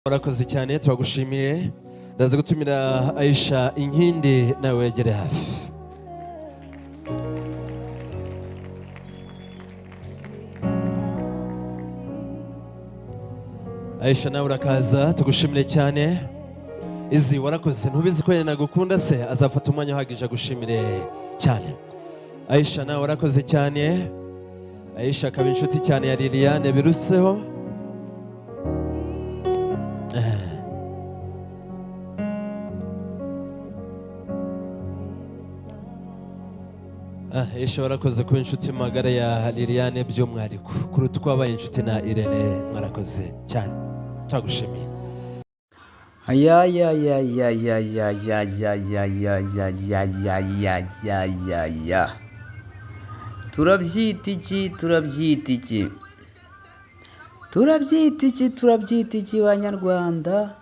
Urakoze cyane, turagushimiye. Ndaza gutumira Aisha Inkindi, nawe wegere hafi. Aisha, nawe urakaza, tugushimire cyane. Izi warakoze, ntubizi ko nagukunda se? Azafata umwanya uhagije agushimire cyane. Aisha, nawe warakoze cyane. Aisha akaba inshuti cyane ya Liliane biruseho. Aisha, warakoze kuba inshuti magara ya Liliane by'umwihariko kuruta uko wabaye inshuti na Irene. Mwarakoze cyane, turagushimiye. Ayayayayayayayayayayayayayaya! Turabyita iki? Turabyita iki? Turabyita iki? Turabyita iki, Banyarwanda?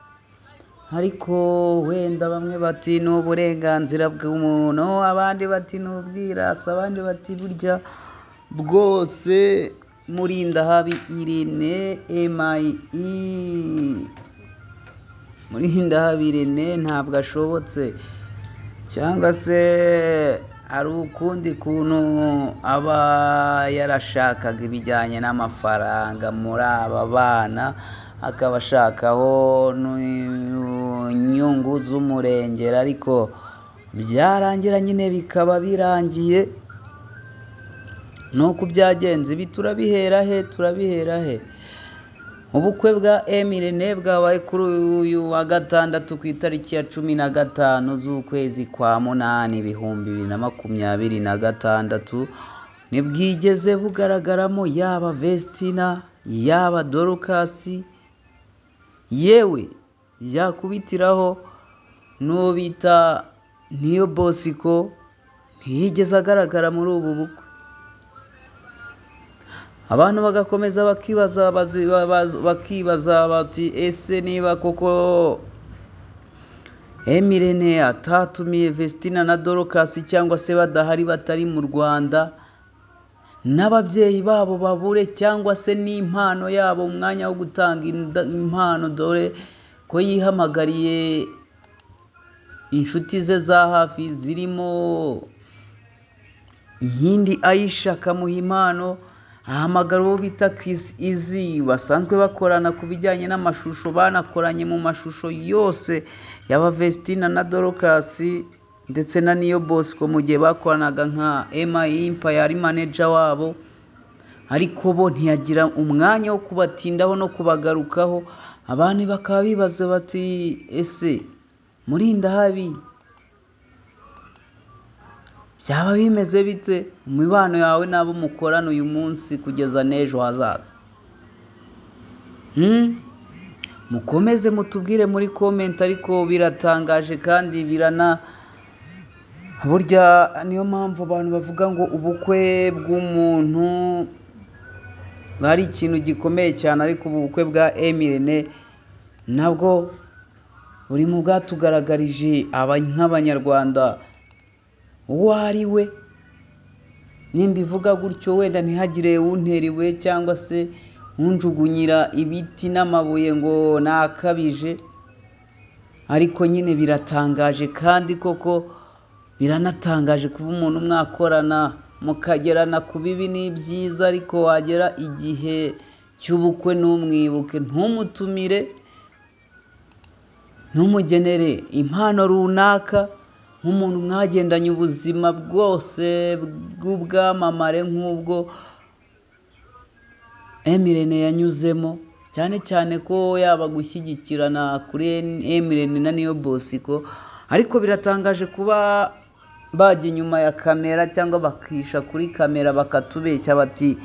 Ariko wenda bamwe bati ni uburenganzira bw'umuntu, abandi bati ni ubwirasi, abandi bati burya bwose Murindahabi Irene MIE, Murindahabi Irene ntabwo ashobotse, cyangwa se hari ukundi kuntu aba yarashakaga ibijyanye n'amafaranga muri aba bana, akaba ashakaho inyungu z'umurengera, ariko byarangira nyine bikaba birangiye. Nuko byagenze ibi turabihera he? Turabihera he? Ubukwe bwa M Irene bwabaye kuri uyu wa gatandatu ku itariki ya 15 z'ukwezi kwa munani 2026, ntibwigeze bugaragaramo yaba Vestina, yaba Dorcas, yewe byakubitiraho n'uwo bita Niyo Bosco ntiyigeze agaragara muri ubu bukwe. Abantu bagakomeza bakibaza bati ese niba koko M Irene atatumiye Vestina na Dorcas, cyangwa se badahari, batari mu Rwanda, n'ababyeyi babo babure, cyangwa se n'impano yabo, umwanya wo gutanga impano, dore ko yihamagariye inshuti ze za hafi zirimo Nkindi Aisha akamuha impano, ahamagara uwo bita Chris Easy basanzwe bakorana ku bijyanye n'amashusho, banakoranye mu mashusho yose yaba Vestina na Dorcas ndetse na Niyo Bosco mu gihe bakoranaga nka MI Empire ari manager wabo, ariko bo ntiyagira umwanya wo kubatindaho no kubagarukaho. Abantu bakaba bibaza bati ese Murindahabi byaba bimeze bite imibano yawe n'abo mukorana uyu munsi kugeza n'ejo hazaza? Mukomeze mutubwire muri comment, ariko biratangaje kandi birana burya niyo mpamvu abantu bavuga ngo ubukwe bw'umuntu bari ikintu gikomeye cyane, ariko ubu bukwe bwa M Irene nabwo buri mu bwatugaragarije nk'Abanyarwanda uwo ari we. Nimba ivuga gutyo wenda ntihagire untera ibuye cyangwa se unjugunyira ibiti n'amabuye ngo nakabije, ariko nyine biratangaje kandi koko biranatangaje kuba umuntu mwakorana mukagerana ku bibi n'ibyiza, ariko wagera igihe cy'ubukwe ntumwibuke, ntumutumire, ntumugenere impano runaka nk'umuntu mwagendanye ubuzima bwose bw'ubwamamare nk'ubwo M Irene yanyuzemo, cyane cyane ko yaba gushyigikirana kuri M Irene na Niyo Bosco. Ariko biratangaje kuba bajya inyuma ya kamera cyangwa bakisha kuri kamera bakatubeshya bati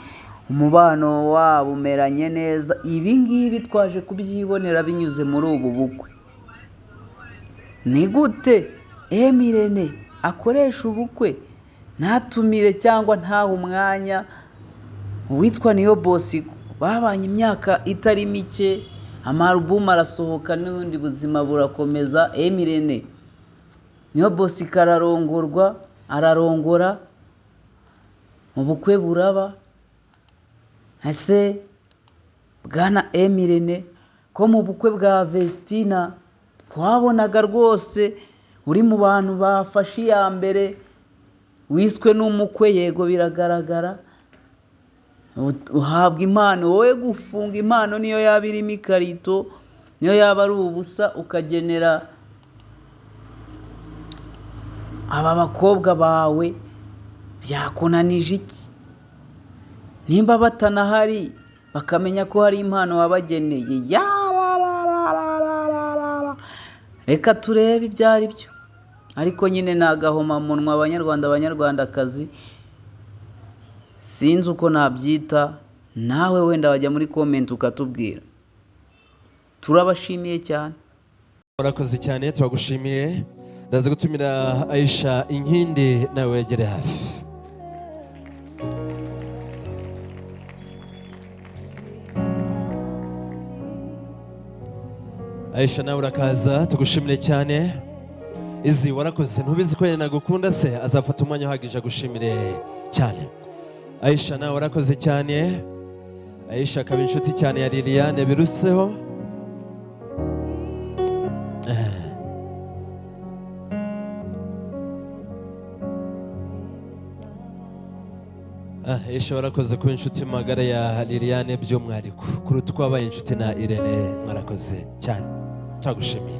umubano wabo umeranye neza. Ibi ngibi twaje kubyibonera binyuze muri ubu bukwe. Ni gute M Irene akoresha ubukwe ntatumire cyangwa ntahe umwanya uwitwa Niyo Bosco babanye imyaka itari mike, amarubumu arasohoka n'ubundi buzima burakomeza. M Irene Niyo Bosco ararongorwa, ararongora, ubukwe buraba. Ese bwana M Irene Ko mu bukwe bwa Vestina twabonaga rwose uri mu bantu bafashe iya mbere, wiswe n'umukwe, yego biragaragara, uhabwa impano. Wowe gufunga impano niyo yaba irimo ikarito, niyo yaba ari ubusa, ukagenera aba bakobwa bawe, byakunanije iki? Nimba batanahari bakamenya ko hari impano wabageneye. Yarararararara. Reka turebe ibyo ari byo. Ariko nyine ni agahomamunwa, Abanyarwanda, Abanyarwandakazi, sinzi uko nabyita, nawe wenda wajya muri comment ukatubwira. Turabashimiye cyane. Warakoze cyane, turagushimiye. Ndaza gutumira Aisha Inkindi, nawe wegere hafi. Aisha, nawe urakaza, tugushimire cyane. Izi warakoze, ntubizi ko nagukunda se? Azafata umwanya uhagije agushimire cyane. Aisha, nawe warakoze cyane. Aisha akaba inshuti cyane ya Liliane biruseho. Aisha, warakoze kuba inshuti magara ya Liliane by'umwihariko kuruta uko wabaye inshuti na Irene. Mwarakoze cyane, turagushimiye.